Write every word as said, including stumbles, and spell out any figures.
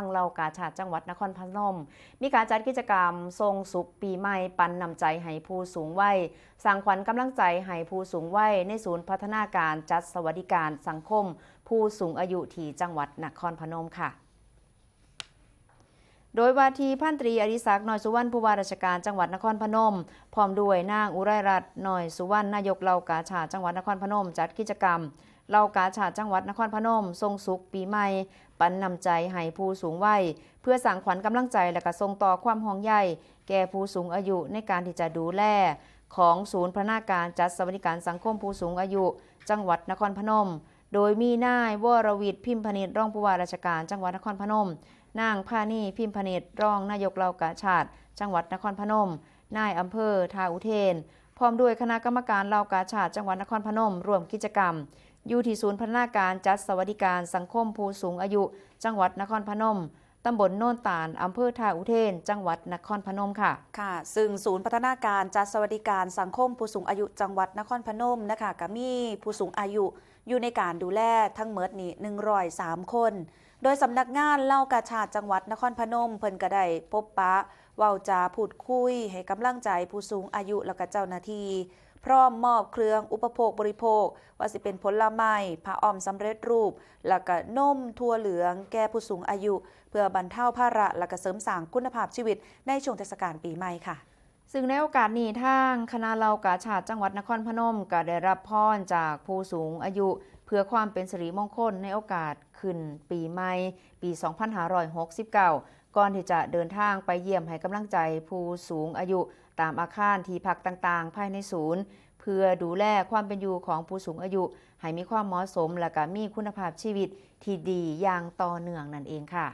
างเหล่ากาชาดจังหวัดนครพนม มีการจัดกิจกรรมส่งสุขปีใหม่ปันน้ำใจให้ผู้สูงวัย สร้างขวัญกำลังใจให้ผู้สูงวัยในศูนย์พัฒนาการจัดสวัสดิการสังคมผู้สูงอายุที่จังหวัดนครพนมค่ะ โดยว่าที่พันตรีอดิศักดิ์ น้อยสุวรรณ ผู้ว่าราชการจังหวัดนครพนม พร้อมด้วยนางอุไรรัตน์ น้อยสุวรรณ นายกเหล่ากาชาดจังหวัดนครพนม จัดกิจกรรมเหล่ากาชาดจังหวัดนครพนมส่งสุขปีใหม่ ปันน้ำใจให้ผู้สูงวัย เพื่อสร้างขวัญกำลังใจและก็ส่งต่อความห่วงใยแก่ผู้สูงอายุในการที่จะดูแลของศูนย์พัฒนาการจัดสวัสดิการสังคมผู้สูงอายุจังหวัดนครพนม โดยมีนายวรวิทย์ พิมพนิษฐ์ รองผู้ว่าราชการจังหวัดนครพนม นางพานี พิมพนิษฐ์ รองนายกเหล่ากาชาดจังหวัดนครพนม นายอำเภอท่าอุเทน พร้อมด้วยคณะกรรมการเหล่ากาชาดจังหวัดนครพนม ร่วมกิจกรรม อยู่ที่ศูนย์พัฒนาการจัดสวัสดิการสังคมผู้สูงอายุจังหวัดนครพนม ตำบลโนนตาล อำเภอท่าอุเทน จังหวัดนครพนมค่ะ ค่ะ ซึ่งศูนย์พัฒนาการจัดสวัสดิการสังคมผู้สูงอายุจังหวัดนครพนมนะคะ ก็มีผู้สูงอายุอยู่ในการดูแลทั้งหมดนี่หนึ่งร้อยสามคน โดยสำนักงานเหล่ากาชาดจังหวัดนครพนม เพิ่นก็ได้พบปะเว้าจาพูดคุยให้กำลังใจผู้สูงอายุแล้วก็เจ้าหน้าที่ พร้อมมอบเครื่องอุปโภคบริโภค ว่าสิเป็นผลไม้ ผ้าอ้อมสำเร็จรูป แล้วก็นมถั่วเหลืองแก่ผู้สูงอายุ เพื่อบรรเทาภาระและก็เสริมสร้างคุณภาพชีวิตในช่วงเทศกาลปีใหม่ค่ะ ซึ่งในโอกาสนี้ทางคณะเหล่ากาชาดจังหวัดนครพนมก็ได้รับพรจากผู้สูงอายุ เพื่อความเป็นสิริมงคลในโอกาสขึ้นปีใหม่ปี สองพันห้าร้อยหกสิบเก้า ก่อนที่จะเดินทางไปเยี่ยมให้กำลังใจผู้สูงอายุตามอาคารที่พักต่างๆ ภายในศูนย์ เพื่อดูแลความเป็นอยู่ของผู้สูงอายุ ให้มีความเหมาะสมและก็มีคุณภาพชีวิตที่ดีอย่างต่อเนื่องนั่นเองค่ะ